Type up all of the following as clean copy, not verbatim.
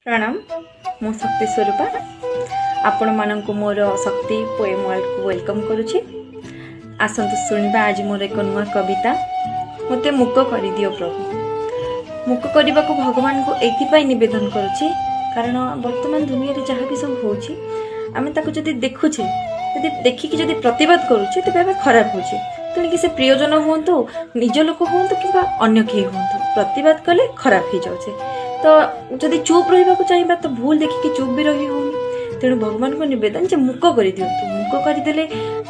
ପ୍ରଣାମ, ମୁଁ ଶକ୍ତି ସ୍ୱରୂପା ଆପଣମାନଙ୍କୁ ମୋର ଶକ୍ତି ପୋଏମ୍ ୱାର୍ଲଡକୁ welcome କରୁଛି। ଆସନ୍ତୁ ଶୁଣିବା ଆଜି ମୋର ଏକ ନୂଆ କବିତା, "ମୋତେ ମୂକ କରିଦିଅ ପ୍ରଭୁ"। ମୂକ କରିବାକୁ ଭଗବାନଙ୍କୁ ଏଇଥିପାଇଁ ନିବେଦନ କରୁଛି, କାରଣ ବର୍ତ୍ତମାନ ଦୁନିଆରେ ଯାହା ବି ସବୁ ହେଉଛି, ଆମେ ତାକୁ ଯଦି ଦେଖୁଛେ, ଯଦି ଦେଖିକି ଯଦି ପ୍ରତିବାଦ କରୁଛେ, ତେବେ ଆମେ ଖରାପ ହେଉଛେ। ତେଣିକି ସେ ପ୍ରିୟଜନ ହୁଅନ୍ତୁ, ନିଜ ଲୋକ ହୁଅନ୍ତୁ କିମ୍ବା ଅନ୍ୟ କେହି ହୁଅନ୍ତୁ, ପ୍ରତିବାଦ କଲେ ଖରାପ ହେଇଯାଉଛେ। ତ ଯଦି ଚୁପ୍ ରହିବାକୁ ଚାହିଁବା, ତ ଭୁଲ ଦେଖିକି ଚୁପ୍ ବି ରହି ହେଉନି। ତେଣୁ ଭଗବାନଙ୍କୁ ନିବେଦନ ଯେ ମୂକ କରିଦିଅନ୍ତୁ। ମୂକ କରିଦେଲେ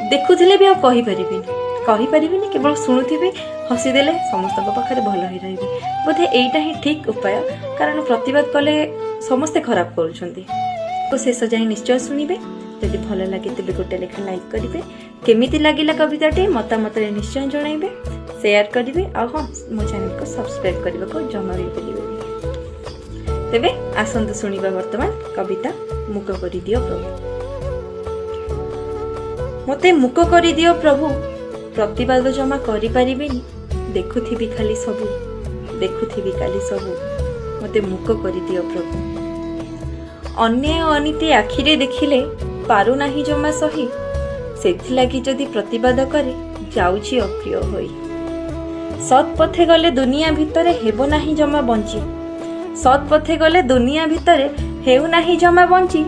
ଦେଖୁଥିଲେ ବି ଆଉ କହିପାରିବିନି, କହିପାରିବିନି, କେବଳ ଶୁଣୁଥିବି, ହସିଦେଲେ ସମସ୍ତଙ୍କ ପାଖରେ ଭଲ ହେଇ ରହିବି। ବୋଧେ ଏଇଟା ହିଁ ଠିକ୍ ଉପାୟ, କାରଣ ପ୍ରତିବାଦ କଲେ ସମସ୍ତେ ଖରାପ କରୁଛନ୍ତି। ତ ଶେଷ ଯାଏଁ ନିଶ୍ଚୟ ଶୁଣିବେ। ଯଦି ଭଲ ଲାଗେ, ତେବେ ଗୋଟେ ଲେଖା ଲାଇକ୍ କରିବେ। କେମିତି ଲାଗିଲା କବିତାଟି, ମତାମତରେ ନିଶ୍ଚୟ ଜଣାଇବେ, ସେୟାର କରିବେ ଆଉ ହଁ, ମୋ ଚ୍ୟାନେଲକୁ ସବସ୍କ୍ରାଇବ୍ କରିବାକୁ ଜମା ବି ଭୁଲିବେନି। ତେବେ ଆସନ୍ତୁ ଶୁଣିବା ବର୍ତ୍ତମାନ କବିତା "ମୂକ କରିଦିଅ ପ୍ରଭୁ"। ମୋତେ ମୂକ କରିଦିଅ ପ୍ରଭୁ, ପ୍ରତିବାଦ ଜମା କରିପାରିବିନି। ଦେଖୁଥିବି ଖାଲି ସବୁ, ଦେଖୁଥିବି ଖାଲି ସବୁ। ମୋତେ ମୂକ କରିଦିଅ ପ୍ରଭୁ। ଅନ୍ୟାୟ ଅନୀତି ଆଖିରେ ଦେଖିଲେ ପାରୁନାହିଁ ଜମା ସହି। ସେଥିଲାଗି ଯଦି ପ୍ରତିବାଦ କରେ, ଯାଉଛି ଅପ୍ରିୟ ହୋଇ। ସତ୍ ପଥେ ଗଲେ ଦୁନିଆ ଭିତରେ ହେବ ନାହିଁ ଜମା ବଞ୍ଚି। ସତ୍ ପଥେ ଗଲେ ଦୁନିଆ ଭିତରେ ହେଉନାହିଁ ଜମା ବଞ୍ଚି।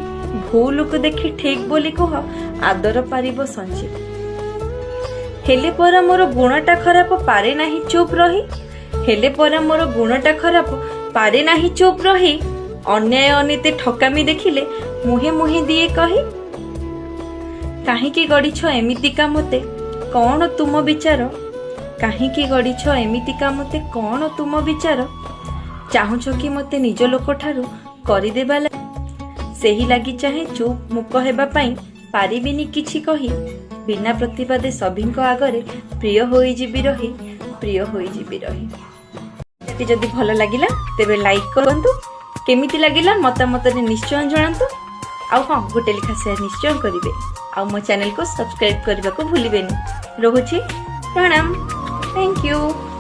ଭୁଲକୁ ଦେଖି ଠିକ୍ ବୋଲି କୁହ, ଆଦର ପାରିବ ସଞ୍ଚି। ହେଲେ ପରା ମୋର ଗୁଣଟା ଖରାପ, ପାରେ ନାହିଁ ଚୁପ୍ ରହି। ହେଲେ ପରା ମୋର ଗୁଣଟା ଖରାପ, ପାରେ ନାହିଁ ଚୁପ୍ ରହି। ଅନ୍ୟାୟ ଅନୀତି ଠକାମି ଦେଖିଲେ ମୁହେଁ ମୁହେଁ ଦିଏ କହି। କାହିଁକି ଗଢ଼ିଛ ଏମିତିକା ମୋତେ, କ'ଣ ତୁମ ବିଚାର? କାହିଁକି ଗଢ଼ିଛ ଏମିତିକା ମୋତେ, କ'ଣ ତୁମ ବିଚାର? ଚାହୁଁଛ କି ମୋତେ ନିଜ ଲୋକଠାରୁ କରିଦେବା? ସେହି ଲାଗି ଚାହେଁ ଚୁପ୍ ମୂକ ହେବା ପାଇଁ, ପାରିବିନି କିଛି କହି। ବିନା ପ୍ରତିବାଦେ ସଭିଙ୍କ ଆଗରେ ପ୍ରିୟ ହୋଇଯିବି ରହି, ପ୍ରିୟ ହୋଇଯିବି ରହି। ଯଦି ଭଲ ଲାଗିଲା, ତେବେ ଲାଇକ୍ କରନ୍ତୁ। କେମିତି ଲାଗିଲା, ମତାମତରେ ନିଶ୍ଚୟ ଜଣାନ୍ତୁ। ଆଉ ହଁ, ଗୋଟେ ଲେଖା ସେୟାର ନିଶ୍ଚୟ କରିବେ ଆଉ ମୋ ଚ୍ୟାନେଲକୁ ସବସ୍କ୍ରାଇବ୍ କରିବାକୁ ଭୁଲିବେନି। ରହୁଛି, ପ୍ରଣାମ, thank you.